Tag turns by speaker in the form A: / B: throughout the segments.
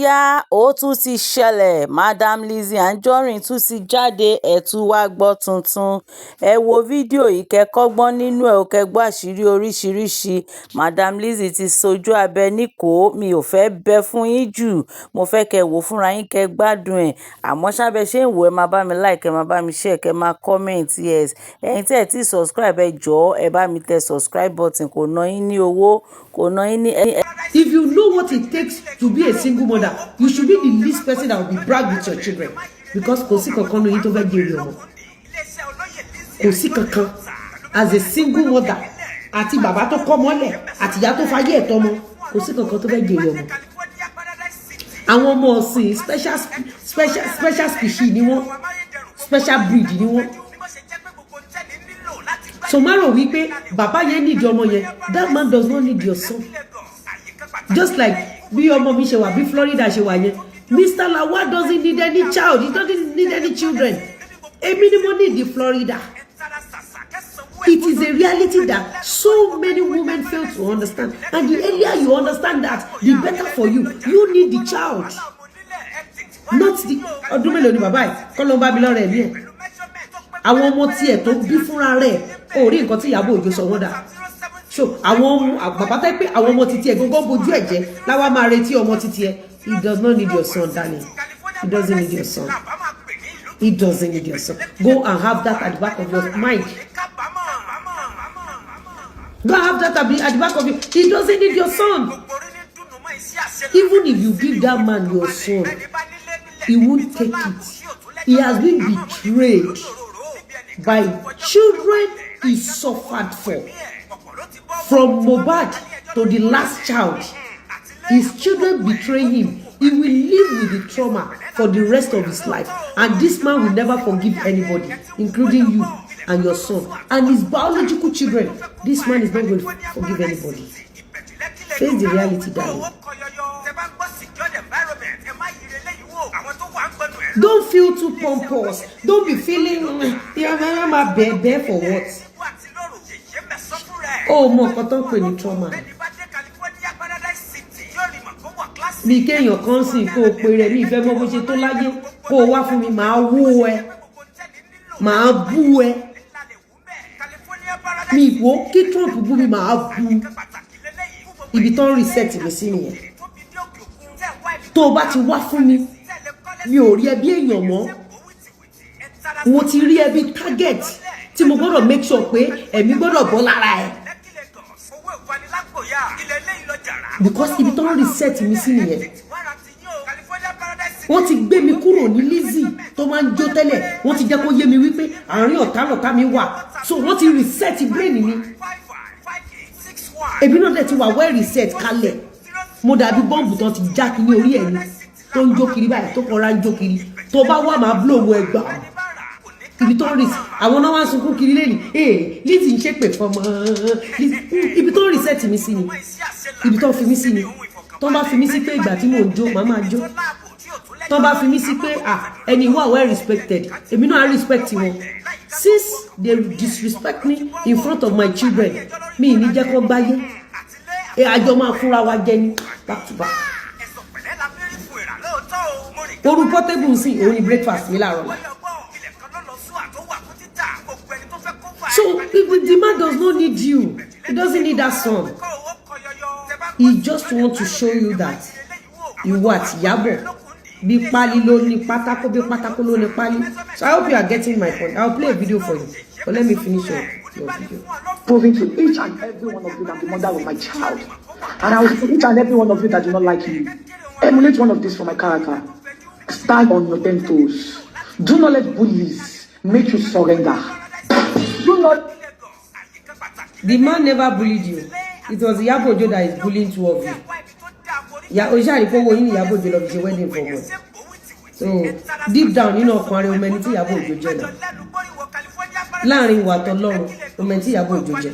A: Yá, ó tún ti ṣẹlẹ̀. Madam Lizzy Anjorin tún ti jáde. Ẹ̀ tún wá gbọ́ tuntun. Ẹ wo fídíò yìí, kẹ́ kọ́gbọ́n nínú ẹ̀ o, kẹ́ gbọ́ àṣírí oríṣiríṣi. Madam Lizzy ti sojú abẹ níkòó. Mi ò fẹ́ bẹ́ fún yín jù, mo fẹ́ kẹ́ wò fúnra yín, kẹ́ gbádùn ẹ̀. Àmọ́ ṣá, bẹ́ ṣe ń wò, ẹ máa bá mi like, ẹ máa bá mi share, kẹ́ máa comment. Yes, ẹ̀yin tí ẹ ti subscribe, ẹ jọ̀ọ́, ẹ bá mi tẹ subscribe button. Kò ná yín ní owó, kò ná yín ní.
B: If you know what it takes to be a single mother, you should be the least person that will be brag with your children, because kò sí kankan nínú yín tó fẹ́ jèrè ọmọ. Kò sí kankan. As a single mother, àti bàbá tó kọ́ mọ́lẹ̀, àti ìyá tó fayé ẹ̀tọ́ mọ́, kò sí kankan tó fẹ́ jèrè ọmọ. Àwọn ọmọ ọ̀sìn, special special special species ni wọ́n, special breed ni wọ́n. So má rò wípé bàbá yẹn need ọmọ yẹn. That man does not need your son. Just like bí ọmọ mi ṣe wà, bí Florida ṣe wà yẹn, Mr. Lawal doesn't need any child. He doesn't need any children. Èmi ni mo need the Florida. It is a reality that so many women fail to understand, and the earlier you understand that, the better for you. You need the child, not the ọdún mélòó ni bàbá yìí kọ́ ló ń bá mi lọ́rẹ̀ ẹ̀mí ẹ̀. Àwọn ọmọ tiẹ̀ tó bí fúnra rẹ̀ ò rí nǹkan tí Ìyábọ̀ Òjó sọ wọ́n dà. So àwọn ọmọ bàbá tẹ́ pé àwọn ọmọ títí ẹ̀ gbogbo bojú ẹ̀ jẹ́ láwa máa retí ọmọ títí ẹ̀. He does not need your son, darling. He doesn't need your son. He doesn't need your son. Go and have that at the back of your mind. Go and have that at the back of you. He doesn't need your son. Even if you give that man your son, he won't take it. He has been betrayed by children he suffered for. From Mohbad to the last child, his children betray him. He will live with the trauma for the rest of his life, and this man will never forgive anybody, including you and your son and his biological children. This man is not going to forgive anybody. Face the reality, darling. Don't feel too pompous. Don't be feeling yeah, bẹ́ẹ̀ for what. Ó mọ nǹkan tó ń pè ní trauma bí kéèyàn kan sì kó o pe rẹ ní ìfẹ́ mọ́ bó ṣe tó láyé, kó o wá fún mi, màá wú ẹ, màá bú ẹ. Mi ìwò kí Trump bú mi, màá bú. Ibi tó ń reset mi sí nìyẹn. Tó o bá ti wá fún mi, mi ò rí ẹ bí èèyàn mọ́. Mo ti rí ẹ bí target tí mo gbọ́dọ̀ make sure pé ẹ̀mí gbọ́dọ̀ bọ́ lára ẹ̀, because ibi tó ń reset mi sí nìyẹn. Wọ́n ti gbé mi kúrò ní Lizzy tó máa ń jó tẹ́lẹ̀. Wọ́n ti jẹ́ kó yé mi wípé àárín ọ̀tá lọ̀tá mi wà. So wọ́n ti reset brain mi. Èmi náà dẹ̀ ti wà well reset kalẹ̀. Mo dàbí bọ́ǹbù tó ti já kí ní orí ẹ̀ ni, tó ń jó kiri báyìí, tó kọra ń jó kiri. Tó bá wà, máa blow ẹgbàá. Ibi tó ń rí àwọn náà wá ń sunkún kiri lẹ́yìn ee, Lizzy ń ṣépè fọmọ. Ibi tó ń reset mi sí ni, ibi tó ń fi mí sí ni. Tó ń bá fi mí sí pé ìgbà tí mò ń jó, màá máa jó. Tó ń bá fi mí sí pé, ah, ẹni wà well respected, èmi náà á respect wọn. Since they disrespect me in front of my children, mi ì ní jẹ́ kó gbáyé ẹ. Àjọ máa fúnra wa jẹ ní back to back. Oru Portable sí òun ni breakfast mi láàárọ̀ la. So if the man does not need you, he doesn't need that son. He just want to show you that ìwọ àti Ìyábọ̀, bí pálí ló ní pátákó, bí pátákó ló ní pálí. So I hope you are getting my point. I will play a video for you, but let me finish your video.
C: Proving to each and every one of you that I'm the mother of my child. And I will to each and every one of you that do not like me. Emulate one of these for my character. Stand on your 10 toes. Do not let bullies make you surrender. Do not.
B: The man never bullied you. It was Iyabo Ojo that is bullying two of you. Ya o ṣáà rí pé owó yín ní Iyabo Ojo lọ fi ṣe wedding for wọn. So deep down nínú ọkàn rẹ, ọmọ ẹni tí Iyabo Ojo jẹ́ náà, láàrin ìwà àtọlọ́run, ọmọ ẹni tí Iyabo Ojo jẹ́.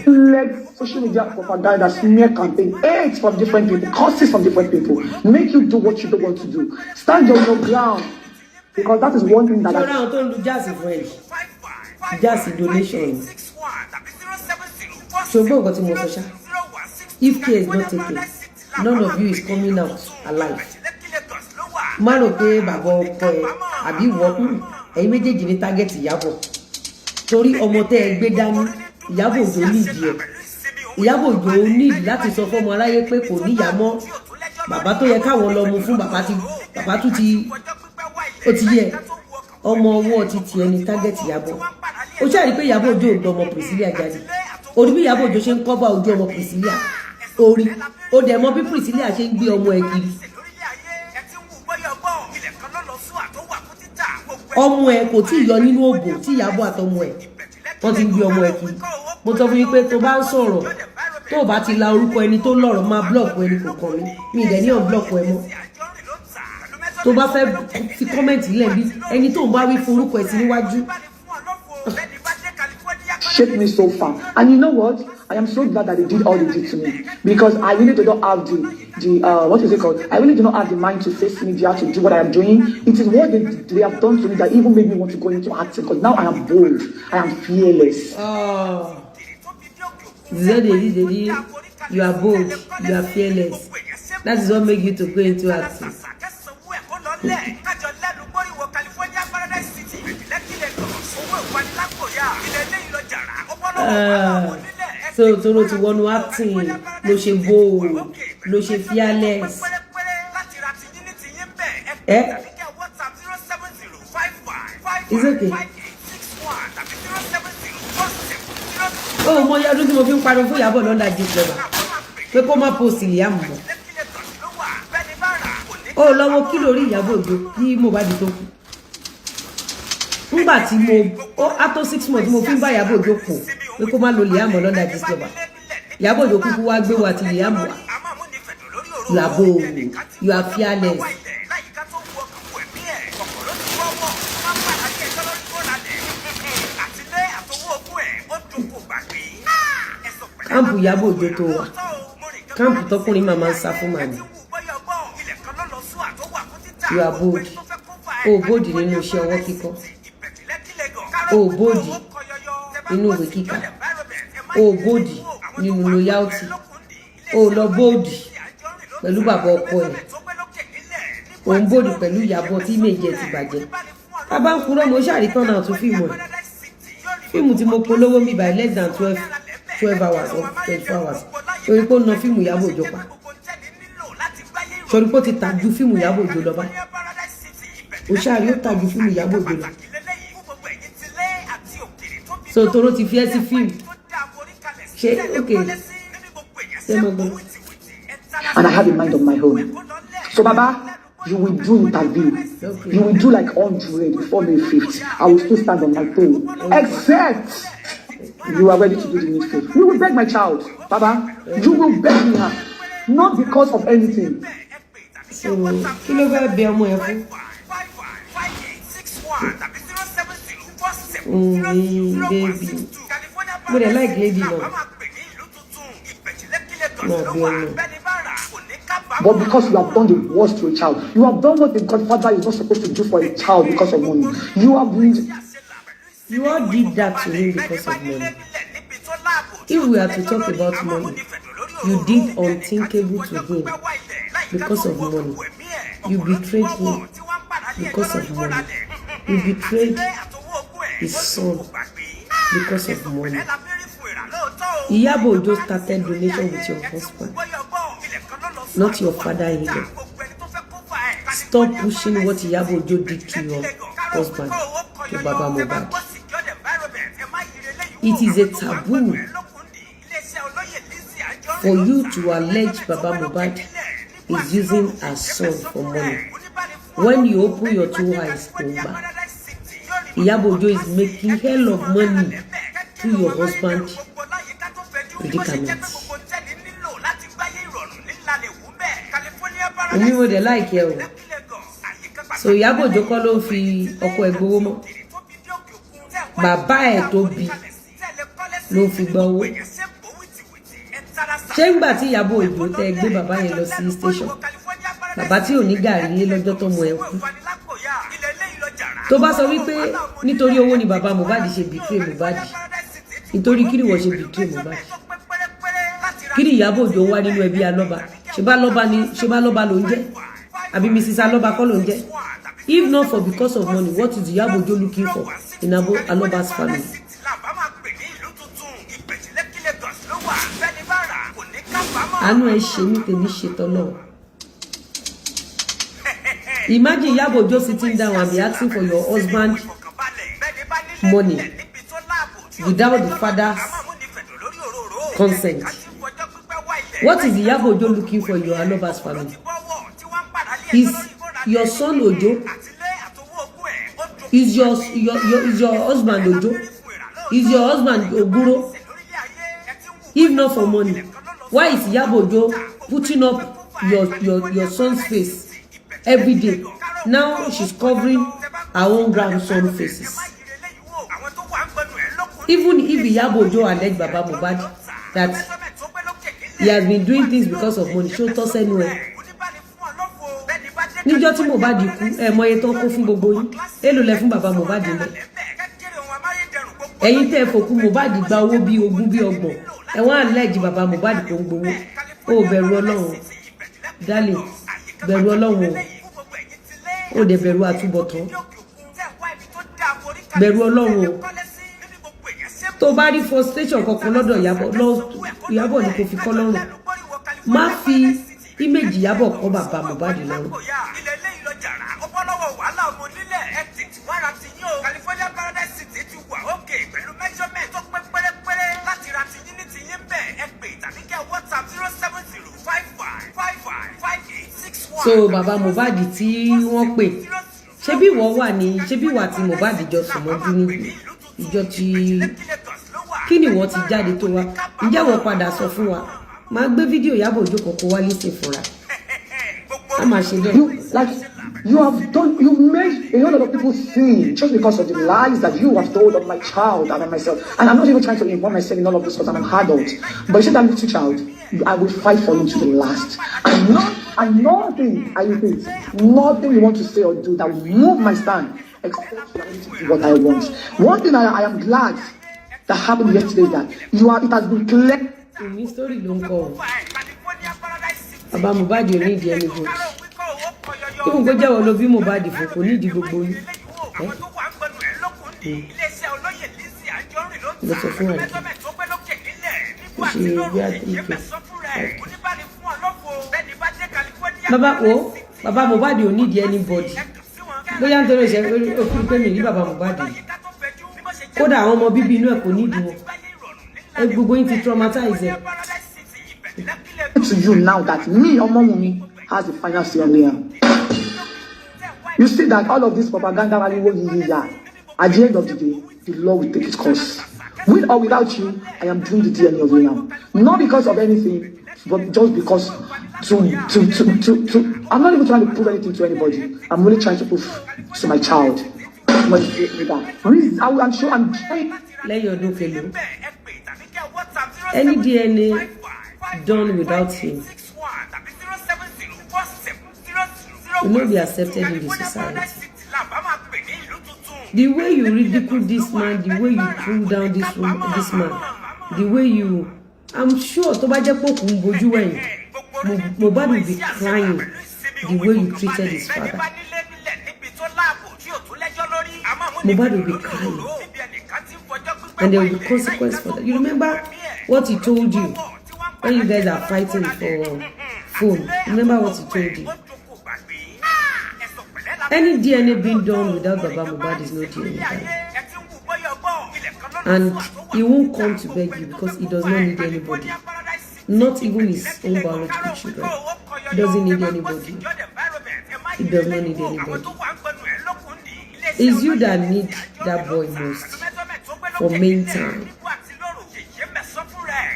C: Let social media propaganda, smear campaign, hate from different people, curses from different people, make you do what you don't want to do. Stand on your ground. Because that is one thing that
B: Ṣé
C: I
B: àwọn tó ń lu jazz fún ẹ yìí, jazz donation ni? Ṣùgbọ́n nǹkan tí mo sọ ṣá, if care is not taken, None of you is coming out alive. Má rò pé bàbá ọkọ ẹ àbí ìwọ, ẹ̀yin méjèèjì ní target Ìyábọ̀, torí ọmọ tẹ́ ẹ gbé dání, Ìyábọ̀ Òjó nídìí ẹ̀. Ìyábọ̀ Òjó nídìí láti sọ fọ́mọ aráyé pé kò níyàá mọ́. Bàbá tó yẹ káwọn lọ mú fún bàbá ti bàbá tún ti ó ti yẹ ọmọ ọwọ́ ti tiẹ̀ ní target Ìyábọ̀. Ó ṣáà rí pé Ìyábọ̀ Òjó ò gbọ́ ọmọ Priscilla jáde. Orí bí Ìyábọ̀ Òjó ṣe ń cover ojú ọmọ Priscilla orí, ó dẹ̀ mọ̀ bí Priscilla ṣe ń gbé ọmọ ẹ̀ kiri. Ọmọ ẹ kò tí ì yọ nínú òbò tí Ìyábọ̀ àtọmọ ẹ wọ́n ti ń gbé ọmọ ẹ kiri. Mo sọ fún yín pé tó bá ń sọ̀rọ̀, tó o bá ti la orúkọ ẹni tó lọ́rọ̀, máa block ẹni. Kò kàn mí, mi ìdẹ̀ ní ọ̀ block ẹ mọ́. Tó bá fẹ́ fi comment lẹ̀, bí ẹni tó ń bá wí fún orúkọ ẹ sí níwájú.
C: Shaped me so far. And you know what? I am so glad that they did all they did to me because I really do not have the what is it called? I really do not have the mind to face media to do what I am doing. It is what they have done to me that even made me want to go into acting, because now I am bold. I am fearless.
B: Oh. Zedeli, you are bold, you are fearless. That is what make you to go into acting.
D: Kájọ lẹ́nu gbóríwò California Paradise City, Lekki, Lagos. Owó ìpanilàpòyà ilẹ̀ eléyìí lọ jàrá ó bọ́ lọ́wọ́ wàhálà
B: Ah,
D: onílẹ̀.
B: So toro ti wọnú acting ló ṣe bold, ló ṣe fearless.
D: Láti ra tiyín ní tiyín bẹ́ẹ̀, ẹ
B: Eh?
D: tàbí kẹ́ WhatsApp 07055
B: It's okay.
D: 5861 tàbí 07047 02.
B: Ó mọ iye ọdún tí mo fi ń pariwo fún Ìyábọ̀ lọ́ndà Gistlover pé kó má post Liam mọ́.
D: Lekki, Lagos ló wà bẹ́ẹ̀ni bá rà kò ní.
B: Ó lọ́wọ́ kí lórí Ìyábọ̀ Òjó kí Mohbad tó kú. Ńgbà tí mo ó á tó 6 months mo fi ń bá Ìyábọ̀ Òjó kù pé kó má lo Liam lọ́ndà Gistlover. Ìyábọ̀ Òjó kúkú wá gbé wa ti Liam wá. You are bold, you are fearless.
D: Láyìíká tó wù ọkàn wù ẹ̀mí ẹ̀ kọ̀kọ̀ ló ti wọ́wọ́ máa ń bàtà ní ẹjọ́ lórí tó lálẹ́ àtìlé àtọwọ́ ogún ẹ̀ ó dùn kò gbàgbé. Ẹ̀sọ̀ pẹ̀lẹ́.
B: Camp Ìyábọ̀ Òjó tó wà, camp tọkùnrin máa máa ń sá fún màmí. You are bold. O bold nínú iṣẹ́ ọwọ́ kíkọ́, o bold nínú ìwé kíkà, o bold nínú loyalty, o lọ bold pẹ̀lú bàbá ọkọ ẹ̀, ò ń bold pẹ̀lú Ìyábọ̀ tí méje ti bàjẹ́. Tá a bá ń purọ́, mo ṣàrítàn náà tún fíìmù ẹ̀, fíìmù tí mo polówó mi by less than 12 hours or 24 hours, torí pé ó na fíìmù Ìyábọ̀ Òjó pa, sọrí pé ó ti tà ju fíìmù Ìyábọ̀ Òjó lọ báyìí. Ó ṣáà yóò tà ju fíìmù Ìyábọ̀ Òjó lọ. So toro ti fi ẹ́ sí fíìmù ṣe, ok, ṣé mo gbọ́.
C: And I have a mind of my own. So, Baba, you will do interview.
B: Okay.
C: You will do like 100 before May 5th. I will still stand on my toe. Except you are ready to do the needful. You will beg my child, Baba. You will beg me her. Not because of anything.
B: So kí ló fẹ́ bẹ ọmọ ẹ fún? Baby, mo dẹ̀ like lady náà. Máa bẹ ọmọ.
C: But because you have done the worst to a child, you have done what a godfather is not supposed to do for a child because of money. You have been
B: You all did that to him because of money. If we are to talk about money, you did unthinkable to him because of money. You betrayed him because of money. You betrayed his son because of money. Iyabo Ojo started donation with your husband, not your father-in-law. Stop pushing what Iyabo Ojo did to your husband, to Baba Mohbad. It is a taboo for you to allege Baba Mohbad is using her son for money. When you open your two eyes, Kumba, Iyabo Ojo is making hell of money through your husband predicament. Èmi mo dẹ̀ like ẹ o. So Ìyábọ̀ Òjó kọ́ ló ń fi ọkọ ẹ̀ gbowó mọ́. Bàbá ẹ̀ tó bí ló ń fi gba owó. Ṣé ńgbà tí Ìyábọ̀ Òjó tẹ gbé bàbá yẹn lọ sí station, bàbá tí ò ní gàrí lé lọ́jọ́ tọ́mọ ẹ̀ kú, tó bá sọ wípé nítorí owó ni bàbá Mohbad ṣe betray Mohbad, nítorí kí ni wọ́n ṣe betray Mohbad? Kí ni Ìyábọ̀ Òjó wá nínú ẹbí Alọ́ba? Ṣe bá lọ́ba ni, ṣe bá lọ́ba ló ń jẹ́, àbí Mrs. Alọ́ba kọ́ ló ń jẹ́? If not for because of money, what is Iyabo Ojo looking for in Abo Aloba's family? Àánú ẹ ṣe mí, tèmi ṣe tọ́lọ́. Imagine Iyabo Ojo sitting down and be asking for your husband money without the father's consent. What is Iyabo Ojo looking for in your Aloba's family? Is your son Ojo? Is your husband Ojo? Is your husband Oguro? If not for money, why is Iyabo Ojo putting up your son's face every day? Now she's covering her own grandson faces. Even if Iyabo Ojo allege Baba Mohbad that he has been doing things because of money, ṣó tọ́ sẹ́nu ẹ̀? Níjọ́ tí Mohbad kú, ẹ mọ iye tó kó fún gbogbo yín. Èló lẹ fún bàbá Mohbad lẹ? Ẹ̀yin tẹ́ ẹ fòkú Mohbad gba owó bíi 20, bíi 30, ẹ wọ́n allege bàbá Mohbad kò ń gbowó. Ó bẹ̀rù Ọlọ́run, darling, bẹ̀rù Ọlọ́run o. Ó dẹ̀ bẹ̀rù àtúbọ̀tán. Bẹ̀rù Ọlọ́run o. Tó bá rí frustration kankan lọ́dọ̀ Ìyábọ̀ lọ, Ìyábọ̀ ni kò fi kọ́ lọ́rùn. Má fi image Ìyábọ̀ kọ́ bàbá Mohbad lọ́rùn.
D: Ilẹ̀ eléyìí lọ jàrá, ó bọ́ lọ́wọ́ wàhálà ọmọ onílẹ̀. Ẹ tètè wá ra ti yín o. California Paradise City ti wà òkè pẹ̀lú measurement tó pé pérépéré láti ra ti yín ní ti yín bẹ́ẹ̀. Ẹ pè tàbí kẹ́ WhatsApp 07055555861.
B: So bàbá Mohbad tí wọ́n pè, ṣé bí ìwọ wà ní, ṣé bí ìwà tí Mohbad jọ sùn mọ́jú ní ìjọ tí, kí ni ìwọ ti jáde tó wá? Ǹjẹ́ wọ́n padà sọ fún wa? Máa gbé fídíò Ìyábọ̀ Òjó kọ̀ọ̀kan wá lísìn fúnra a máa ṣe bẹ́ẹ̀.
C: You like you have done, you've made a whole lot of people sin just because of the lies that you have told of my child and of myself. And I'm not even trying to involve myself in all of this because I'm an adult. But you see that little child, I will fight for him to the last. And not and nothing, I repeat, nothing you want to say or do that will move my stand, except you are ready to do what I want. One thing I am glad that happened yesterday is that you are it has been clear.
B: Ìní story ló ń kọ o. Bàbá Mohbad ò ní ìdí ẹni vote. Even kó jẹ́wọ́ ló bí Mohbad fún, kò ní ìdí gbogbo yín. Ẹ́ lọ sọ fún àdìgẹ́ ó ṣe bí àdìgẹ́. Bàbá wo, bàbá Mohbad ò ní ìdí anybody. Bóyá nítorí ìṣe òfin pé mi ní bàbá Mohbad yìí, kódà àwọn ọmọ bíbí inú ẹ̀, kò ní ìdí wọn. Ẹ gbogbo yín ti traumatize ẹ.
C: To you now that me, Omowunmi, has the final say on Liam. You see that all of this propaganda, ariwo yiyiya, at the end of the day, the law will take its course. With or without you, I am doing the DNA of Liam. Not because of anything, but just because to, I'm not even trying to prove anything to anybody. I'm only trying to prove to my child. I'm sure I'm trying.
B: Lẹ́yìn ọdún kelo, any DNA done without him will not be accepted in the society. The way you ridicule this man, the way you pull down this man, the way you, I'm sure tó bá jẹ́ pé òkú ń bojú wẹ̀yìn, Mohbad will be crying the way you treated his father. Mohbad will be crying and there will be consequence for that. You remember what he told you when you guys are fighting for phone? Remember what he told you? Any DNA being done without Baba Mohbad is no DNA done. And he won't come to beg you because he does not need anybody. Not even his own biological children. He doesn't need anybody. He does not need anybody. It's you that need that boy most for main time.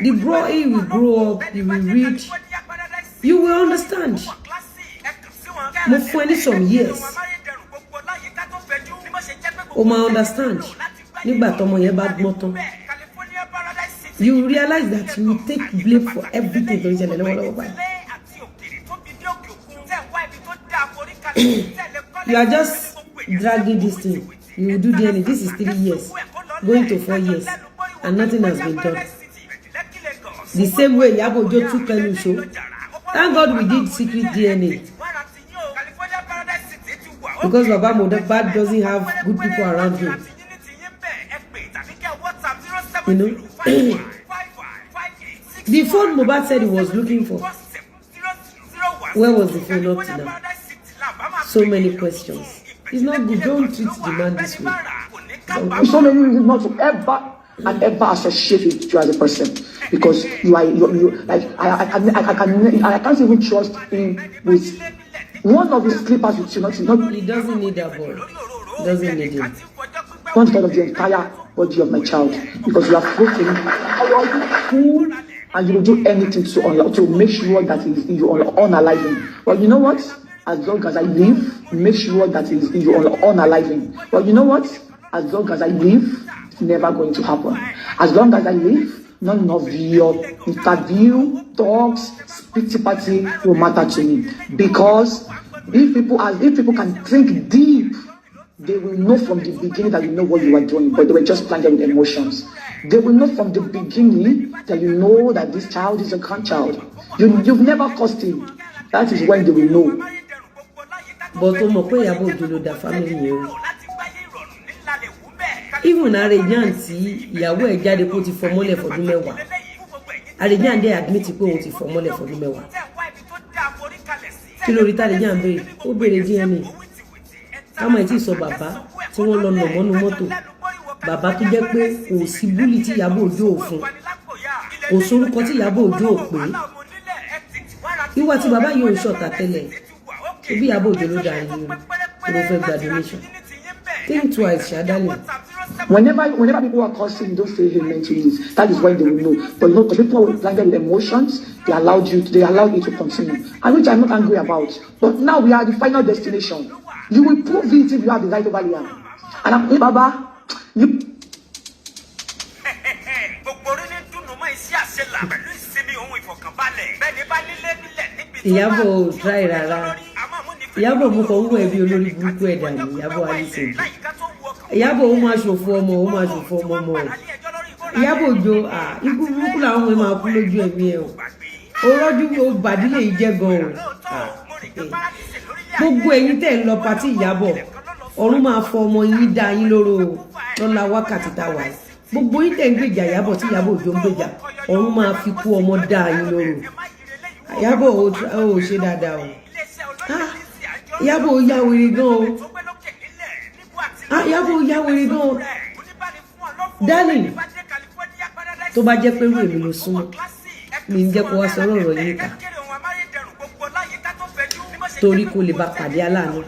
B: The boy will grow up, he will read, you will understand. Mo fún ẹ ní some years. O máa understand nígbà tọmọ yẹn bá gbọ́n tán. You realize that you will take blame for everything tó ń ṣẹlẹ̀ lọ́wọ́lọ́wọ́ báyìí. You are just dragging this thing. You will do DNA. This is 3 years, going to 4 years, and nothing has been done. The same way Iyabo Ojo took Enu show. Thank God we did secret DNA, because Baba Mohbad doesn't have good people around him. The phone Mohbad said he was looking for, where was the phone up to now? So many questions. It's not good. Don't treat the man this way.
C: So many reasons not to ever and ever associate with you as a person, because you are you, you like I can't even trust him with one of his slippers with you, not
B: He doesn't need that boy. He doesn't need him.
C: One third of the entire body of my child, because you have proved to me how fool, and you will do anything to make sure that is you unalive him. Well, you know what? As long as I live, make sure that is you unalive him. Well, you know what? As long as I live, it's never going to happen. As long as I live, none of your interview, talks, pity party will matter to me. Because if people can think deep, they will know from the beginning that you know what you are doing, but they were just blinded with emotions. They will know from the beginning that you know that this child is a grandchild. You've never cursed him. That is when they will know.
B: But ó mọ̀ pé Ìyábọ̀ Òjó ló da family yẹn o. Even Arejan tí ìyàwó ẹ̀ jáde kó ti fọmọ́lẹ̀ fọdún 10, Arejan dẹ̀ admit pé òun ti fọmọ́lẹ̀ fọdún 10. Kí lórí tàrejàn béèrè? Ó béèrè DNA. Kámọ̀ ẹ̀ tí ì sọ bàbá tí wọ́n lọ nà mọ́nú mọ́tò, bàbá tó jẹ́ pé kò sí bully tí Ìyábọ̀ Òjó ò fún, kò sórúkọ tí Ìyábọ̀ Òjó ò pé. Wíwá tí bàbá yìí ò ń ṣọ̀tà tẹ́lẹ̀, ṣebí Ìyábọ̀ Òjó ló dáa yìí o tó fẹ́ gba donation. Think twice, ṣá, darling.
C: Whenever people are cursing, don't say amen to it. That is when they will know. But because people were blinded with emotions, they allowed it to continue, and which I'm not angry about. But now we are at the final destination. You will prove it if you have the right over here. And I'm, Baba, you
D: Gbogbo orí ní dùnú mọ́ iṣẹ́ àṣelà pẹ̀lú ìsinmi ohun ìfọ̀kànbalẹ̀ bẹ́ẹ̀ ni bá nílé nílẹ̀ níbi tó
B: Ìyábọ̀ ò try rárá. Ìyábọ̀, mú kàn ń wọ̀ ẹbí olórí burúkú ẹ̀dá ni Ìyábọ̀ Alice Ojo. Ìyábọ̀, ó máa ṣòfò ọmọ, ó máa ṣòfò ọmọ ọmọ ẹ̀. Ìyábọ̀ Òjó, ikú burúkú làwọn ọmọ ẹ̀ máa kú lójú ẹ̀mí ẹ̀ o. Ó rọ́jú, ó bàdílé yìí jẹ́ gan o. Gbogbo ẹ̀yin tẹ̀ ń lọ party Ìyábọ̀, ọ̀run máa fọ ọmọ yín dá yín lóró o lọ́la wákàtí tá a wà yìí. Gbogbo yín tẹ̀ ń gbèjà Ìyábọ̀, tí Ìyábọ̀ Òjó ń gbèjà, ọ̀run máa fi kú ọmọ dá yín lóró. Ìyábọ̀, ò ṣe dáadáa o. Ìyábọ̀, ó yá wèrè gan o. Ìyábọ̀, ó yá wèrè gan o. Darling, tó bá jẹ́ pé irú èmi ló súnmọ́ mi, ń jẹ́ kó wá sọ̀rọ̀ ọ̀rọ̀ yìí níta, torí kó lè bá pàdé aláàánú,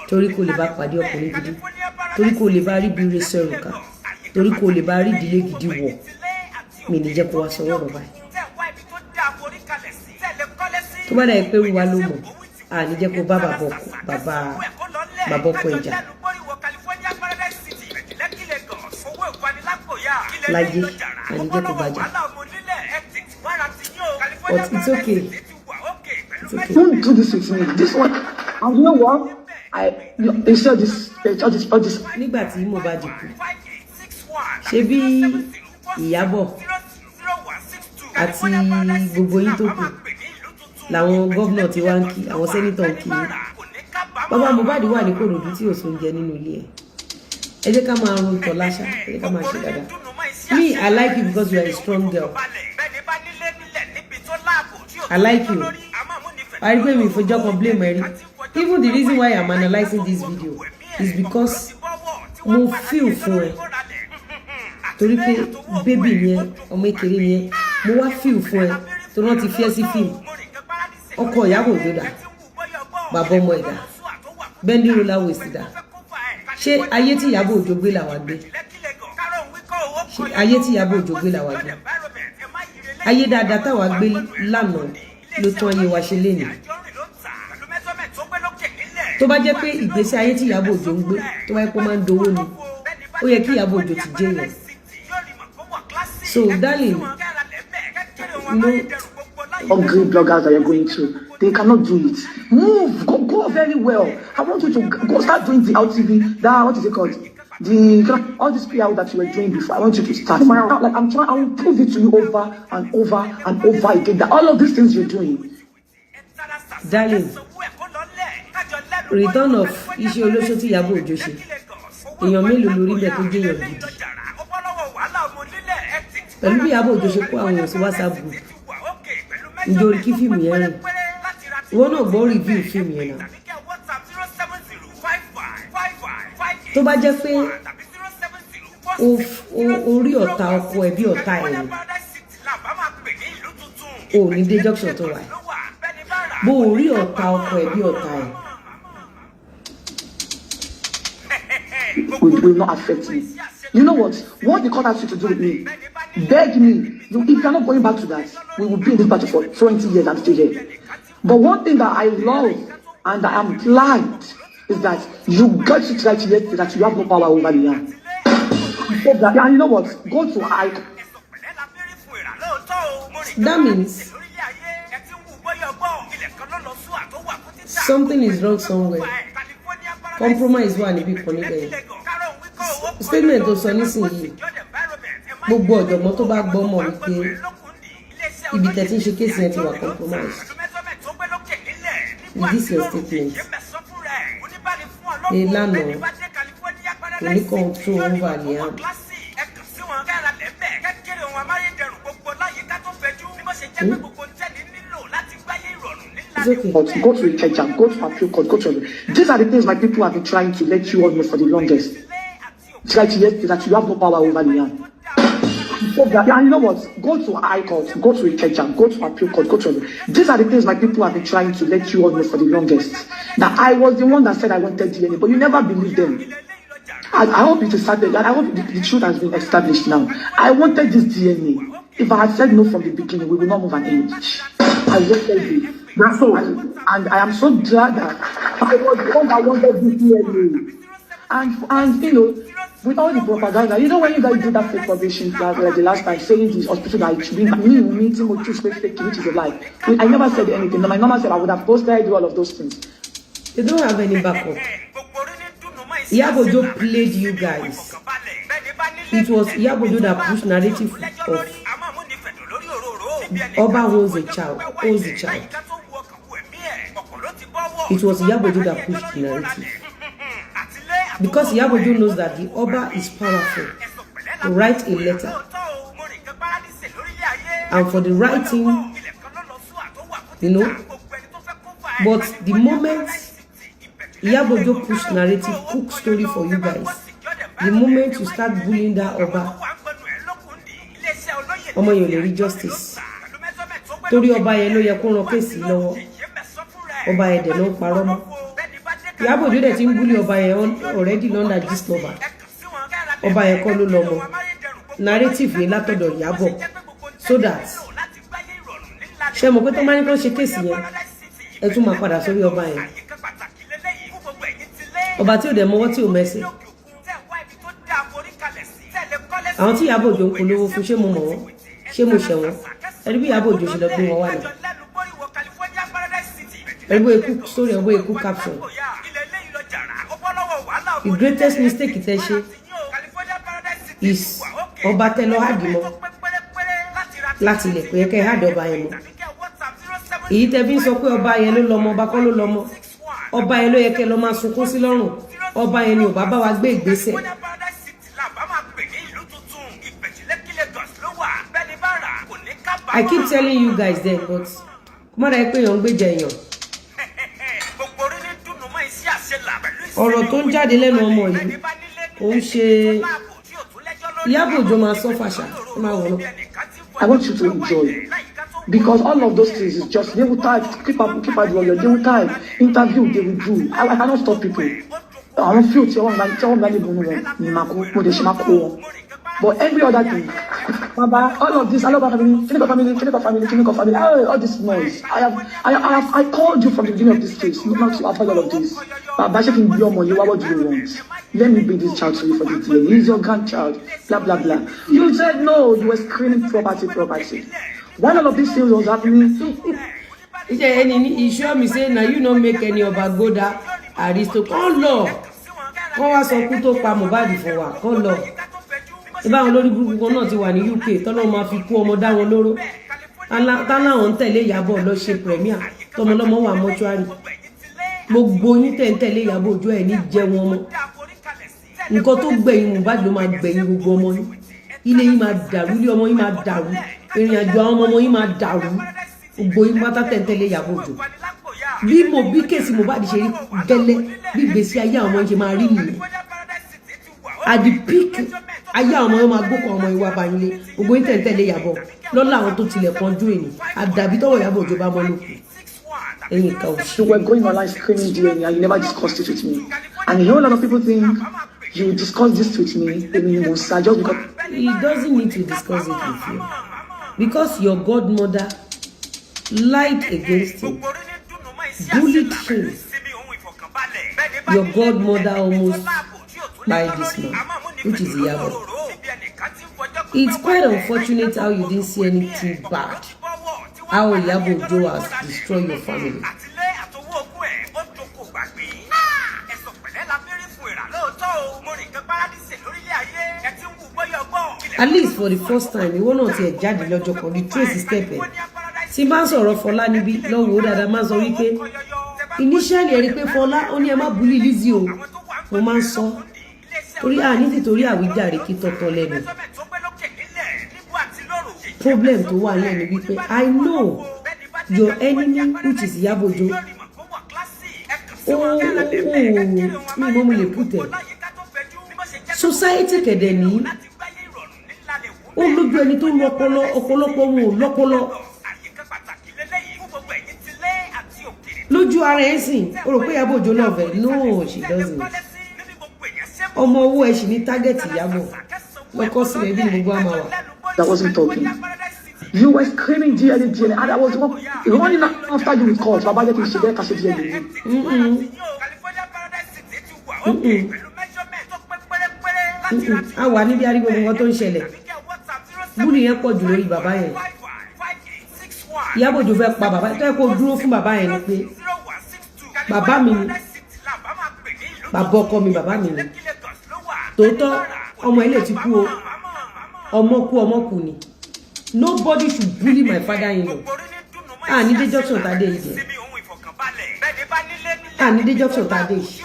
B: torí kó lè bá pàdé ọkùnrin gidi, torí kó lè bá rí bí ire sọ̀rọ̀ ká, torí kó lè bá rí ìdílé gidi wọ̀, mi ní jẹ́ kó wá sọ̀rọ̀ ọ̀rọ̀ báyìí. Tó bá dà pé wíwá ló mọ̀, à ní jẹ́ kó bá bàbá ọkọ, bàbá bàbá ọkọ ìjà láyé, à ní jẹ́ kó bá jà. But it's okay, it's okay.
C: Don't do this with me. This one, and you know what? I you, they said this, all this, all this.
B: Nígbà tí Mohbad kú, ṣé bí Ìyábọ̀ àti gbogbo yín tó kù làwọn gómìnà tí wá ń kí, àwọn senator ń kí yín? Bàbá Mohbad wà ní Kòròdú tí ò sóúnjẹ nínú ilé ẹ̀. Ẹ jẹ́ ká máa ro ìtọ̀ láṣà, ẹ jẹ́ ká máa ṣe dáadáa. Me, I like you because you are a strong girl. I like you. I rí pé mi ìfọjọ́ kan blame ẹ rí. Even the reason why I'm analysing this video is because mo feel fún ẹ, torí pé baby ni ẹ, ọmọ ìkéré ni ẹ. Mo wá feel fún ẹ torí wọ́n ti fi ẹ́ sí fíìmù. Ọkọ Ìyábọ̀ Òjó dà? Bàbá ọmọ ẹ̀dá, bending roller waist dà? Ṣé ayé tí Ìyábọ̀ Òjó gbé làwa gbé? Ṣé ayé tí Ìyábọ̀ Òjó gbé làwa gbé? Ayé dáadáa táwa gbé lánàá ló tún ayé wa ṣe lénìí. Tó bá jẹ́ pé ìgbésí ayé tí Ìyábọ̀ Òjó ń gbé, tó bá yẹ kó máa ń dowó ni, ó yẹ kí Ìyábọ̀ Òjó ti jẹ́ èèyàn. So darling,
C: Ugly bloggers that you're going to, they cannot do it. Move, go, go very well. I want you to go start doing the LTV, that, what is it called? The all this PR that you were doing before. I want you to start. Like I'm trying, I will prove it to you over and over and over again that all of these things you're doing,
B: Darling, return of iṣẹ́ olóṣó tí Ìyábọ̀ Òjó ṣe, èèyàn mélòó lórí bẹ́ẹ̀ tó jẹ́yàn gidi? Pẹ̀lú bí Ìyábọ̀ Òjó ṣe kó àwọn èèyàn sí WhatsApp group, ǹjẹ́ orí kí fíìmù yẹn rìn? Ìwọ náà gbọ́ review fíìmù yẹn náà. Tó bá jẹ́ pé o rí ọ̀tá ọkọ ẹ̀ bí ọ̀tá ẹ̀ ni, o ò ní dé junction tó wà ẹ̀. Bó o rí ọ̀tá ọkọ ẹ̀ bí ọ̀tá ẹ̀,
C: will not affect me. You know what? What the court has to do with me? Beg me. You, if you are not going back to that, we will be in this battle for 20 years. I'm still here. But one thing that I love and I am glad is that you got it right yesterday that you have no power over Liam. You said that. And you know what? Go to high
B: That means something is wrong somewhere. Compromise wà níbí kan níbẹ̀ yẹn. Statement tó sọ nísìnyìí, gbogbo ọ̀jọ̀gbọ́n tó bá gbọ́ mọ̀ wípé ibi tẹ̀ tí ń ṣe case yẹn ti wà compromised. With this your statement pé lánàá kò ní control over Liam, It's okay.
C: Court, go to Ikeja, go to appeal court, go to. These are the things my people have been trying to let you all know for the longest. Try to yesterday that you have no power over Liam. You said that. And you know what? Go to High Court, go to Ikeja, go to appeal court, go to. These are the things my people have been trying to let you all know for the longest. That I was the one that said I wanted DNA, but you never believed them. I hope it is started. I hope the truth has been established now. I wanted this DNA. If I had said no from the beginning, we will not move an inch. I wanted it.
E: Na so.
C: And I am so glad that I was the one that wanted this DNA. And with all the propaganda, when you guys did that fake publishing like the last time, saying this hospital that it should be me meeting with choose fake, which is a lie. I never said anything. My normal said I would have posted all of those things.
B: They don't have any backup. Iyabo Ojo played you guys. It was Iyabo Ojo that pushed narrative of Oba owns a child, owns the child. It was Iyabo Ojo that pushed the narrative. Because Iyabo Ojo knows that the Oba is powerful to write a letter. And for the writing, but the moment Iyabo Ojo push narrative, cook story for you guys, the moment you start bullying that Oba, ọmọ yẹn ò lè rí justice. Torí ọba yẹn ló yẹ kó ran case lọ́wọ́. Ọba yẹn dẹ̀ ló ń parọ́ mọ́. Ìyábọ̀ Òjó dẹ̀ ti ń bully ọba yẹn already London gist lover. Ọba yẹn kọ́ ló lọ́mọ. Narrative yẹn látọ̀dọ̀ Ìyábọ̀, so that ṣe mọ̀ pé tó máa ní kán ṣe case yẹn, ẹ tún máa padà sórí ọba yẹn, ọba tí ò dẹ̀ mọwọ́ tí ò mẹsẹ̀. Àwọn tí Ìyábọ̀ Òjó ń polówó fún, ṣé mo mọ̀ wọ́n? Ṣé mo ṣẹ̀ wọ́n? Ẹni bí Ìyábọ̀ Òjó ṣe lọ gbé wọn wá náà, ẹni bó ikú sórí ẹ̀, bó ikú caption. The greatest mistake tẹ́ ṣe is ọba tẹ́ lọ hard mọ́ láti ilẹ̀. Pé kẹ́ hard ọba yẹn mọ́, èyí tẹ́ fi ń sọ pé ọba yẹn ló lọ́mọ, ọba kọ́ ló lọ́mọ. Ọba yẹn ló yẹ kẹ́ lọ máa sunkún sí lọ́rùn. Ọba yẹn ni ò bá bá wa gbé ìgbésẹ̀. I keep telling you guys then, but kó má dàá pé èèyàn ń gbèjà èèyàn. Ọ̀rọ̀ tó ń jáde lẹ́nu ọmọ yìí kò ń ṣe Ìyábọ̀ Òjó máa sọ fàṣà ó máa wọ̀ náà.
C: I want you to enjoy. Because all of those things is just, they will type, keep up, keep up, they will type, interview, they will do. I cannot stop people. Àwọn fíò tí wọ́n bá níbo wọn ni màá kó, mo dẹ̀ ṣe máa kó wọn. But every other thing, Baba, all of this, Aloba family, Kiniko family, Kiniko family, Kiniko family, all this noise. I called you from the beginning of this case, not to avoid all of this. Baba, ṣé kí n gbé ọmọ yìí wá? What do you want? Let me bring this child to you for the DNA. He's your grandchild, blah, blah, blah. You said no, you were screaming property, property. When all of these things was happening,
B: Iṣẹ́ ẹni ní ìṣọ́ mi say na you no make any ọba go that aristo kàn lọ, kàn wá sọ kú tó pa Mohbad fún wa, kàn lọ. Ìbá àwọn olórí burúkú kan náà ti wà ní UK tọ́lọ́ máa fi kú ọmọ dá wọn lóró, táláwọn ń tẹ̀lé Ìyábọ̀ lọ ṣe premier. Tọmọlọmọ wà mọ́ṣúárì. Gbogbo yín tẹ̀ ń tẹ̀lé Ìyábọ̀ Òjó, ẹ̀ ní jẹun ọmọ. Nǹkan tó gbẹ̀yìn Mohbad ló máa gbẹ̀yìn gbogbo ọmọ yín. Ilé yín máa dàrú, ilé ọmọ yín máa dàrú, ìrìn àjò àwọn ọmọ yín máa dàrú. Gbogbo yín pátá tẹ̀ ń tẹ̀lé Ìyábọ̀ Òjó, bí mo bí case Mohbad ṣe rí gẹ́lẹ́, bí ìgbésí ayé àwọn ọmọ yín ṣe máa rí nìyẹn. At the peak, ayé àwọn ọmọ yẹn máa gbókò ọmọ ìwà báyìí lé. Gbogbo yín tẹ̀ ń tẹ̀lé Ìyábọ̀ lọ́la, àwọn tó tilẹ̀ kanjú èyí, àdàbí tọ́wọ́ Ìyábọ̀ Òjó bá mọ́ lókun, ẹ̀yìn ìka òṣì.
C: You were going online screaming DNA and you never discussed it with me. And a whole lot of people think you discussed this with me, èmi ni mo sá, just because.
B: He doesn't need to discuss it with you because your godmother lied against him, bullied him. Your godmother almost kpai this man, which is Iyabo. It's quite unfortunate how you didn't see anything bad, how Iyabo Ojo has destroyed your family.
D: Àtìlé àtọwọ́ ogún ẹ̀ ó doko gbàgbé. Ẹ̀sọ̀ pẹ̀lẹ́ la fi rí fún ìrà lóòótọ́ o. Mo rìn kan paradíṣe lórílẹ̀ ayé. Ẹ ti ń wù bọ́yọ̀ gbọ́.
B: At least for the first time, ìwọ náà tiẹ̀ jáde lọ́jọ́ kan, retrace step ẹ̀. Tí bá ń sọ̀rọ̀ Fọlá níbí lọ́wọ́ ó dáadáa, máa ń sọ wípé initially ẹ rí i pé Fọlá ó ní ẹ má bully Lizzy o. Mo máa ń sọ torí àní tìtorí àwíjàre kí tọ́tọ́ lẹ́nu. Problem tó wà lẹ́nu wípé I know your enemy, which is Iyabo Ojo. Ó mi mọ́ mo lè put ẹ̀ society kẹ̀dẹ̀ ní ó lójú ẹni tó lọ́pọlọ. Ọ̀pọ̀lọpọ̀ wọn ò lọ́pọlọ lójú ara ẹ̀ sìn. Ó rò pé Ìyábọ̀ Òjó love ẹ̀. No, she doesn't. Ọmọ owó ẹ̀ sì ní target. Ìyábọ̀ lọ́kọ́ sílẹ̀ bí gbogbo àmà wà.
C: That wasn't talking. You were screaming DNA, DNA, and I was running after you with calls. Baba, jẹ́ kí n ṣe bẹ́ẹ̀ ká ṣe DNA.
B: A wà níbi arígbó nǹkan tó ń ṣẹlẹ̀. Bully yẹn pọ̀ jù lórí bàbá yẹn. Ìyábọ̀ Òjó fẹ́ pa bàbá tó yẹ kó dúró fún bàbá yẹn ni pé bàbá mi ni bàbá ọkọ mi, bàbá mi ni tòótọ́. Ọmọ ilé ti kú o, ọmọ kú, ọmọ kú ni. Nobody should bully my father in law. À ní dé junction tá a dé yìí jẹ, à ní dé junction tá a dé yìí.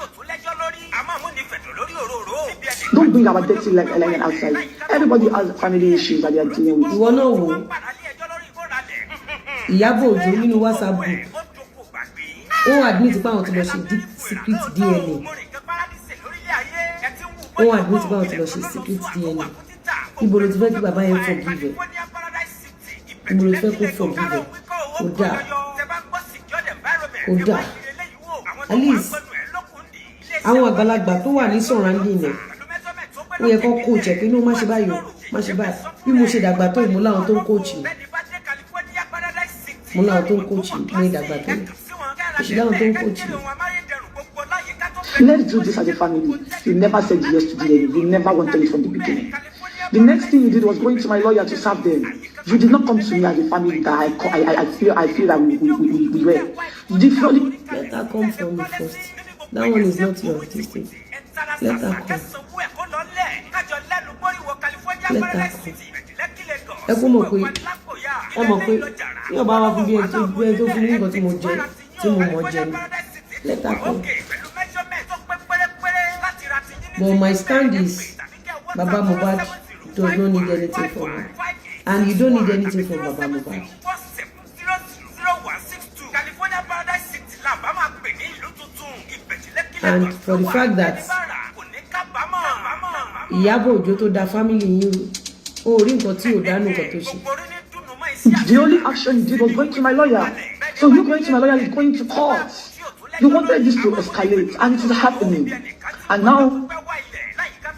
C: Don't bring our dirty line outside. Everybody has family issues that they are dealing with.
B: Ìwọ náà wò ó, Ìyábọ̀ Òjó nínú WhatsApp group, ó admit pé àwọn ti lọ ṣe deep secret DNA. Ó admit pé àwọn ti lọ ṣe secret DNA. Ibo ló ti fẹ́ kí bàbá yẹn forgive ẹ̀? Ibo ló ti fẹ́ kó forgive ẹ̀? Kò dáa, kò dáa. At least àwọn àgbàlagbà tó wà ní surrounding ẹ̀, ó yẹ kó coach ẹ̀ pé inú má ṣe báyìí o, má ṣe báyìí. Bí mo ṣe dàgbà tó, ìmú láwọn tó ń coach mi, mo láwọn tó ń coach mi. Mo ìdàgbà tó yìí, òṣì láwọn tó ń coach mi.
C: Let's do this as a family. You never said yes to DNA. You never wanted it from the beginning. The next thing you did was going to my lawyer to serve them. You did not come to me as a family that I feel that we were. The
B: Let her come for me first. That one is not your this thing. Let her come. Let her come. Ẹ kó mọ̀ pé ẹ mọ̀ pé tí ọba wa fún bí ẹni tó fún mi nǹkan tí mo jẹ, tí mo mọ̀ jẹ ni. Let her come. But my stand is Baba Mohbad does not need anything from her, and you don't need anything from Baba Mohbad.
D: California Paradise City là bá máa pè ní ìlú tuntun. Ìbẹ̀jìlẹ́kílẹ̀
B: And for the fact that
D: kò ní kábàámọ̀.
B: Ìyábọ̀ Òjó tó da family yín rú, ó rí nǹkan tí ò dánú nǹkan tó ṣe.
C: The only action you did was going to my lawyer. So you going to my lawyer is going to court. You wanted this to escalate, and it is happening. And now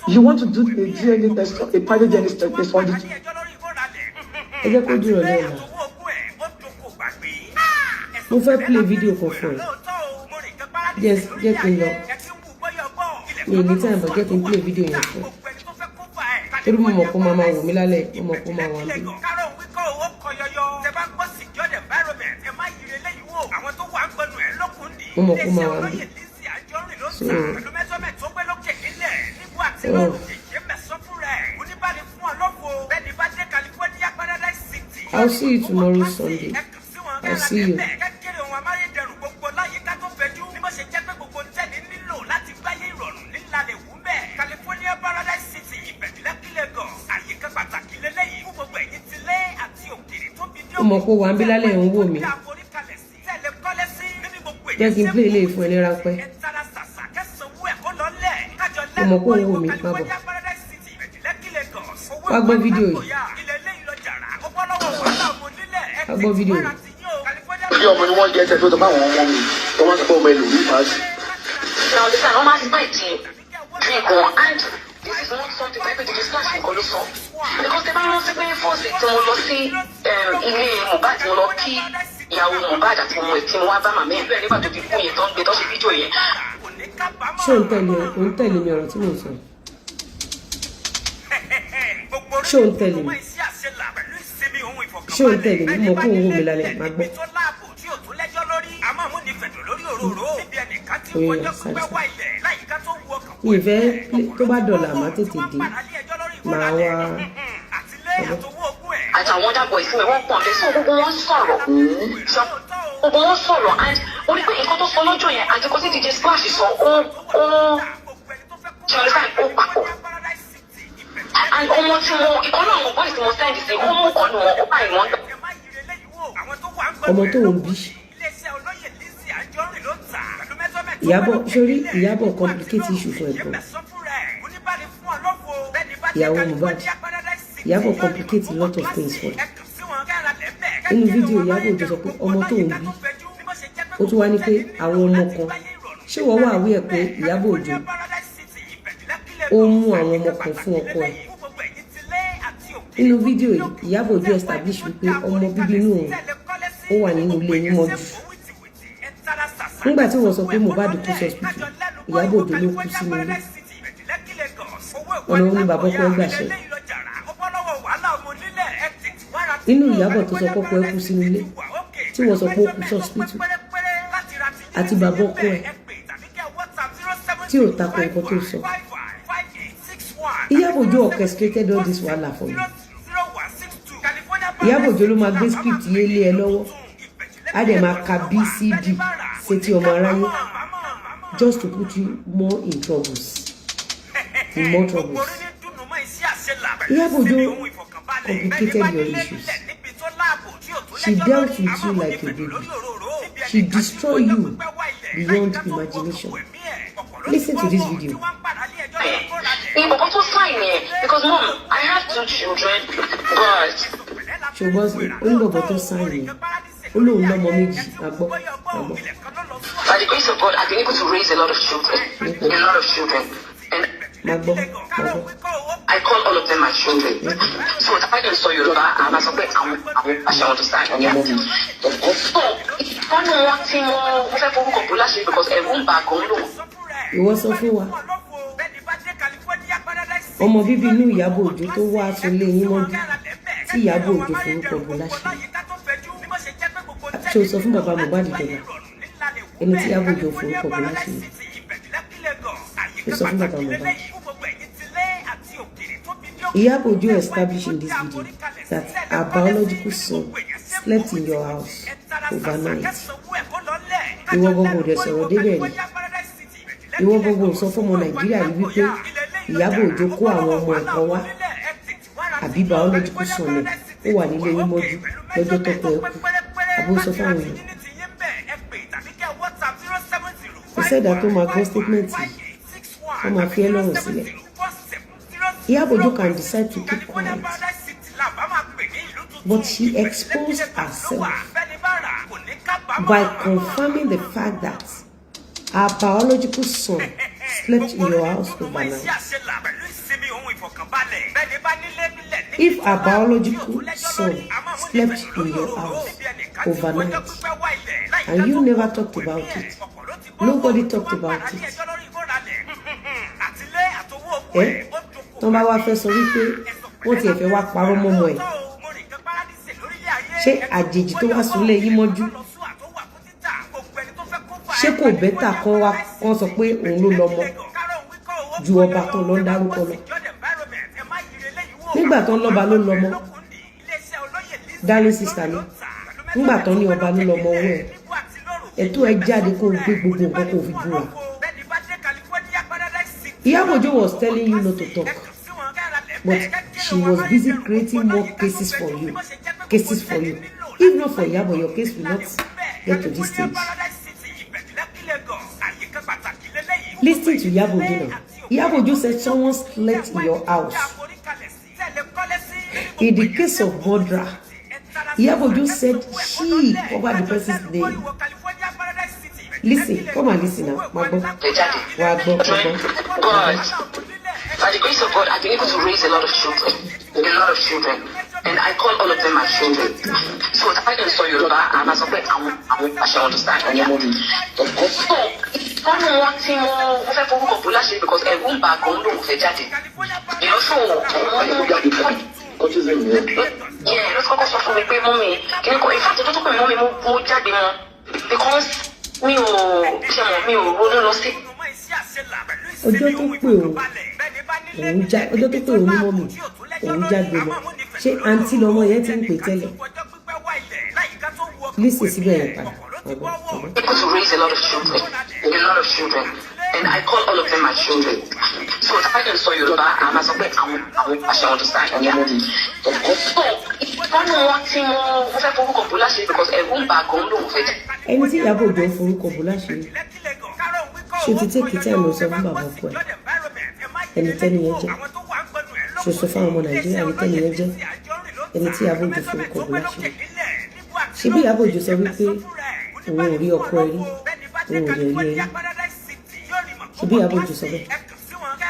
C: you want to do a DNA test, a private DNA test on the
B: Ẹ jẹ́ kó dúró lẹ́la. Mo fẹ́ play video kan fún ẹ. Yes, jẹ́ kí n lọ. Mi ò ní time, but jẹ́ kí n play video yẹn fún ẹ. Torí mo mọ̀ kó máa máa wò mí lálẹ́, mo mọ̀ kó máa wà níbí.
D: Kárọ̀ wíkọ́ owó kọyọyọ. Tẹ bá gbọ́ secured environment, ẹ má yiri eléyìí wò. Àwọn tó wà ń gbẹnu ẹ̀ lókun dì.
B: Mo mọ̀ kó máa wà níbí. So, oh. I'll see you tomorrow, Sunday. I'll see you. Ó mọ̀ pé wà ń bí lálẹ́, ń wò mí. Jẹ́ kí n play eléyìí fún ẹ ní ráńpẹ́. Ó mọ̀ pé òun wò mí, má bọ̀. Wá gbọ́ fídíò yìí. Wá gbọ́ fídíò yìí.
E: Bí ọmọ ni wọ́n jẹ́ ẹsẹ̀ tó tọ́ bá àwọn ọmọ mi tó wọ́n sọ pé ọmọ ẹlòmíì máa ṣe.
F: Now understand, wọ́n máa ń bite drink wọn, and this is not something that the Splash nìkan ló sọ. Because ẹ bá rántí pé first tí mo lọ sí ilé Mohbad, mo lọ kí ìyàwó Mohbad àti ọmọ ẹ̀, tí mo wá bá màmá ẹ̀ bẹ́ẹ̀ nígbà tó ti kú yẹn, tó ń gbé tó ṣe fídíò yẹn.
B: Ṣé ò ń tẹ̀lé, ò ń tẹ̀lé mi? Ọ̀rọ̀ tí mò ń sọ yìí, ṣé ò ń tẹ̀lé mi? Ṣé ò ń tẹ̀lé mi? Mo kó òun wò mí lálẹ́, máa gbọ́. Oye, sáré sáré. Mi ì fẹ́ tó bá dọ̀là, má tètè dé, màá wá.
F: Àtàwọn other boys mi, wọ́n pọ̀ nbẹ, so gbogbo wọn sọ̀rọ̀, so gbogbo wọn sọ̀rọ̀, and ó ní pé nǹkan tó sọ lọ́jọ́ yẹn àti nǹkan tí DJ Splash sọ, ó ṣe understand, ó papọ̀. And ọmọ tí mo ìkan náà, àwọn boys tí mo send sí, ó mú kan nù wọn, ó bá ìwọ̀n.
B: Ọmọ tó ń bí Ìyábọ̀ sórí, Ìyábọ̀ complicate issue fún ẹ̀gbọ́n ìyàwó Mohbad. Ìyábọ̀ complicate a lot of things for ẹ. Nínú fídíò, Ìyábọ̀ Òjó sọ pé ọmọ tó ń bí, ó tún wá ní pé àwọn ọmọ kan, ṣé wọ́n wà wí ẹ̀ pé Ìyábọ̀ Òjó ó mú àwọn ọmọ kan fún ọkọ ẹ̀? Nínú fídíò yìí, Ìyábọ̀ Òjó establish wípé ọmọ bíbí inú òun, ó wà nínú ilé yín mọ́jú. Nígbà tí wọ́n sọ pé Mohbad kú sí hospital, Ìyábọ̀ Òjó ló kú sínú ilé. Ọ̀nà òun ni bàbá ọkọ ẹ̀ gbàṣẹ nínú Ìyábọ̀ tó sọ pé ọkọ ẹ̀ kú sínú ilé, tí wọ́n sọ pé ó kú sí hospital, àti bàbá ọkọ ẹ̀ tí ò takò nǹkan tó sọ. Ìyábọ̀ Òjó orchestrated all this wahala for you. Ìyábọ̀ Òjó ló máa gbé script yé lé ẹ lọ́wọ́, á dẹ̀ máa ka bcd sétí ọmọ aráyé just to put you more in troubles, in more troubles. Ìyábọ̀ Òjó complicated your issues. She dealt with you like a baby. She destroyed you beyond imagination. Listen to this video.
F: Ní bọ̀bọ̀ tó sign yẹn, because mom, I have two children, but.
B: Ṣùgbọ́n oníbọ̀bọ̀ tó sign yẹn, ó lóun lọ́mọ méjì. Àgbọ̀ àgbọ̀.
F: By the grace of God, I've been able to raise a lot of children, a lot of children, and
B: Máa gbọ́, máa gbọ́.
F: I call all of them my children. So if I can sọ Yorùbá, àmà sọ pé àwọn àṣà understand.
E: Àwọn ọmọ mi, of course.
F: So ìkànnì wọn tí mo fẹ́ forúkọ bò láṣẹ because ẹ̀rù ń bà gan lò.
B: Ìwọ sọ fún wa, ọmọ bíbí inú Ìyábọ̀ Òjó tó wá aṣọ lé yín mọ́jú, tí Ìyábọ̀ Òjó forúkọ bò láṣìírí, ṣé o sọ fún bàbá Mohbad dọ̀là ẹni tí Ìyábọ̀ Òjó forúkọ bò láṣìírí? Ṣé o sọ fún bàbá Mohbad? Ìyábọ̀ Òjó established in this video that her biological son slept in your house overnight. Ìwọ gbogbo rẹ̀ sọ̀rọ̀ débẹ̀ ni. Ìwọ gbogbo sọ fọ́mọ Nàìjíríà yìí wípé Ìyábọ̀ Òjó kó àwọn ọmọ ẹ̀kọ́ wá, àbí biological son ẹ̀ ó wà nílé yín mọ́jú lọ́jọ́ tọ́kọ ẹ̀ kú, àbó sọ fáwọn èèyàn? Kò sẹ́dá tó máa gbọ́ statement yìí, wọ́n máa fi ẹ́ lọ́rùn sílẹ̀. Ìyábọ̀ Òjó can decide to keep quiet, but she exposed herself by confirming the fact that her biological son slept in your house overnight. If her biological son slept in your house overnight and you never talked about it, nobody talked about it. Eh? Tọ́n bá wá fẹ́ sọ wípé wọ́n tiẹ̀ fẹ́ wá parọ́ mọ́mọ́ ẹ̀, ṣé àjèjì tó wá súnlé yín mọ́jú, ṣé kò better kán wá kán sọ pé òun ló lọ́mọ ju ọba tó lọ ń dárúkọ lọ? Nígbà tán lọ́ba ló lọ́mọ, darling sister ni. Nígbà tán ní ọba ló lọ́mọ owó ẹ̀, ẹ̀tọ́ ẹ jáde kó o gbé gbogbo nǹkan kó o fi búra. Iyabo Ojo was telling you not to talk, but she was busy creating more cases for you, cases for you. If not for Iyabo, your case will not get to this stage. Listen to Iyabo Ojo now. Iyabo Ojo said someone slept in your house. In the case of murder, Iyabo Ojo said she covered the person's name. Listen, come and listen now. Wá gbọ́.
F: Fẹ́ jáde.
B: Wá gbọ́, wá gbọ́.
F: But by the grace of God, I've been able to raise a lot of children. A lot of children. And I call all of them my children. So if I can sọ Yorùbá, àmà sọ pé àwọn àṣẹ understand.
E: Àwọn ọmọ mi, of course.
F: So wọ́n ní wọ́n tí mo fẹ́ forúkọ bò láṣẹ because ẹ̀rù ń bà gan lóun fẹ́ jáde. So
E: Ayé kó jáde fún autism yẹn.
F: Yeah, ló ti kọ́kọ́ sọ fún mi pé mummy kí ni kò, in fact, ọjọ́ tó pè mí, mummy, mo jáde mọ́ because mi ò ṣe mọ̀, mi ò ronú lọ sí.
B: Ọjọ́ tó pè òun, òun já, ọjọ́ tó pè òun ní mummy, òun jágbe mọ́. Ṣé àǹtí lọmọ yẹn ti ń pè tẹ́lẹ̀? Listen síbẹ̀ yẹn padà. Wá gbọ́, wá gbọ́.
F: Able to raise a lot of children, a lot of children, and I call all of them my children. So if I can sọ Yorùbá, àmà sọ pé àwọn àṣẹ understand.
E: Àwọn ọmọ mi, of course.
F: So wọ́n ní wọ́n tí mo fẹ́ forúkọ bò láṣẹ because ẹ̀rù ń bà gan lóun fẹ́ jáde.
B: Ẹni tí Ìyábọ̀ Òjó ń forúkọ bò láṣìírí, ṣé o ti take time lọ sọ fún bàbá ọkọ ẹ̀ ẹni tẹ́ni yẹn jẹ́? Ṣe sọ fún àwọn ọmọ Nàìjíríà ẹni tẹ́ni yẹn jẹ́, ẹni tí Ìyábọ̀ Òjó forúkọ bò láṣìírí? Ṣé bí Ìyábọ̀ Òjó sọ wípé òun ò rí ọkọ ẹ rí, òun ò dẹ̀ rí ẹ rí? Ṣé bí Ìyábọ̀ Òjó sọ bẹ́ẹ̀?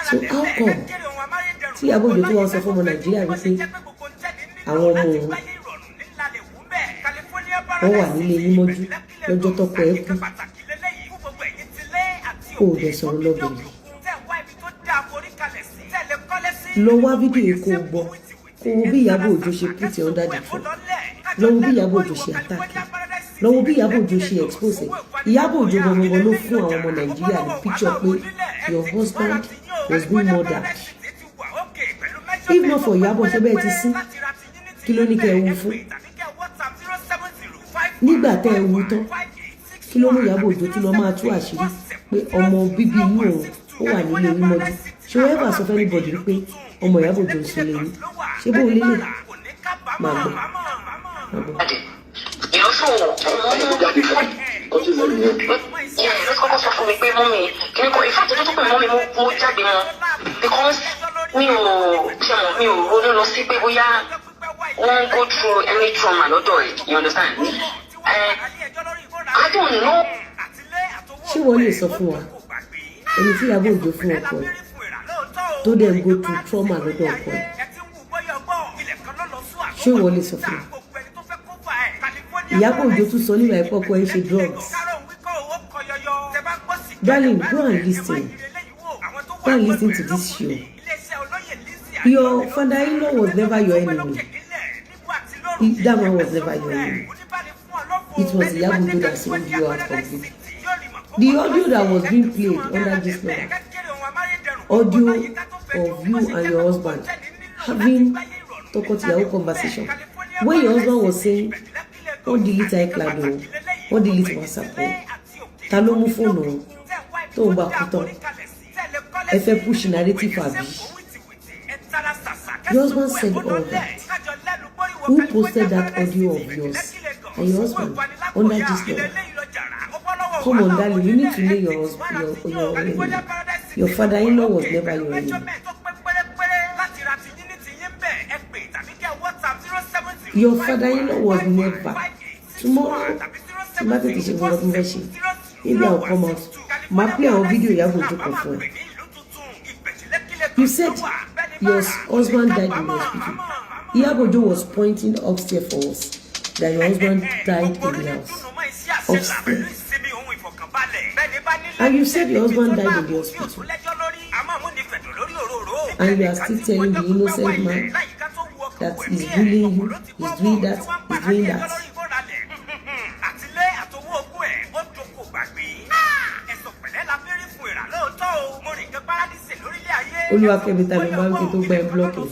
B: So how come tí Ìyábọ̀ Òjó tó wá sọ fún ọmọ Nàìjíríà wípé àwọn ọmọ òun, wọ́n wà nílé yín mọ́jú lọ́jọ́ tọ́kọ ẹ̀ kú, kó o dẹ̀ sọ̀rọ̀ lọ́bẹ̀rẹ̀? Lọ wá fídíò yìí kó o gbọ́, kó o bí Ìyábọ̀ Òjó ṣe put it under the truck. Lọ wo bí Ìyábọ̀ Òjó ṣe attack ẹ̀. Lọ wo bí Ìyábọ̀ Òjó ṣe expose ẹ̀. Ìyábọ̀ Òjó gangan ló fún àwọn ọmọ Nàìjíríà ní picture pé your husband was being murdered. If not for Ìyábọ̀, ṣe bẹ́ẹ̀ ti sí? Kí ló ní kẹ́ ẹ wu fún nígbà tẹ́ ẹ wu tán? Kí ló mú Ìyábọ̀ Òjó tún lọ máa tú àṣírí pé ọmọ bíbí inú òun ó wà nílé yín mọ́jú? Ṣé wọ́n ever sọ fún anybody wípé ọmọ Ìyábọ̀ Òjó ń sùn lé yín? Ṣé bóun lélẹ̀? Máa gbọ́, máa gbọ́.
F: So
E: Ayé kó jáde fún autism yẹn.
F: Yeah, ló ti kọ́kọ́ sọ fún mi pé mummy kí ni kò, in fact, ọjọ́ tó pè mí, mummy, mo jáde mọ́ because mi ò ṣe mọ̀, mi ò ronú lọ sí pé bóyá wọ́n go through any trauma lọ́dọ̀ ẹ̀, you understand? I don't know.
B: Ṣé wọ́n lè sọ fún wa ẹni tí Ìyábọ̀ Òjó fún ọkọ ẹ̀ tó dẹ̀ ń go through trauma lọ́dọ̀ ọkọ ẹ̀? Ṣé wọ́n lè sọ fún wa? Ìyábọ̀ Òjó tún sọ nígbà ẹ̀pọ̀ ọkọ ẹ̀ ń ṣe drugs. Darling, go and listen, go and listen to this show. Your father-in-law was never your enemy. That man was never your enemy. It was Ìyábọ̀ Òjó that sold you out completely. The audio that was being played under Gistlover, audio of you and your husband having tọkọtìyàwó conversation, when your husband was saying wọ́n delete iCloud o, wọ́n delete WhatsApp o, ta ló mú fóònù o tóun bá kú tán, ẹ fẹ́ push narrative àbí? Your husband said all that. Who posted that audio of yours and your husband under Gistlover? Come on, darling, you need to know your husband, your enemy. Your father-in-law was never your enemy. Your father-in-law was never. Tomorrow, tí bá tètè ṣe gbogbo ọdún fẹ́ ṣe, maybe I will come out, máa play àwọn fídíò Ìyábọ̀ Òjó kan fún ẹ. You said your husband died in the hospital. Ìyábọ̀ Òjó was pointing upstairs for us that your husband died in the house upstairs, and you said your husband died in the hospital, and you are still telling the innocent man that he's bullying you, he's doing that, he's doing that.
D: Àtìlé àtọwọ́ ogún ẹ̀ ó doko gbàgbé. Ẹ̀sọ̀ pẹ̀lẹ́ la fi rí fún ìrà lóòótọ́ o. Mo rìn kan paradíṣe lórílẹ̀ ayé.
B: Olúwakẹ́mi, ta ló bá ń kí tó gba ẹ block ẹ?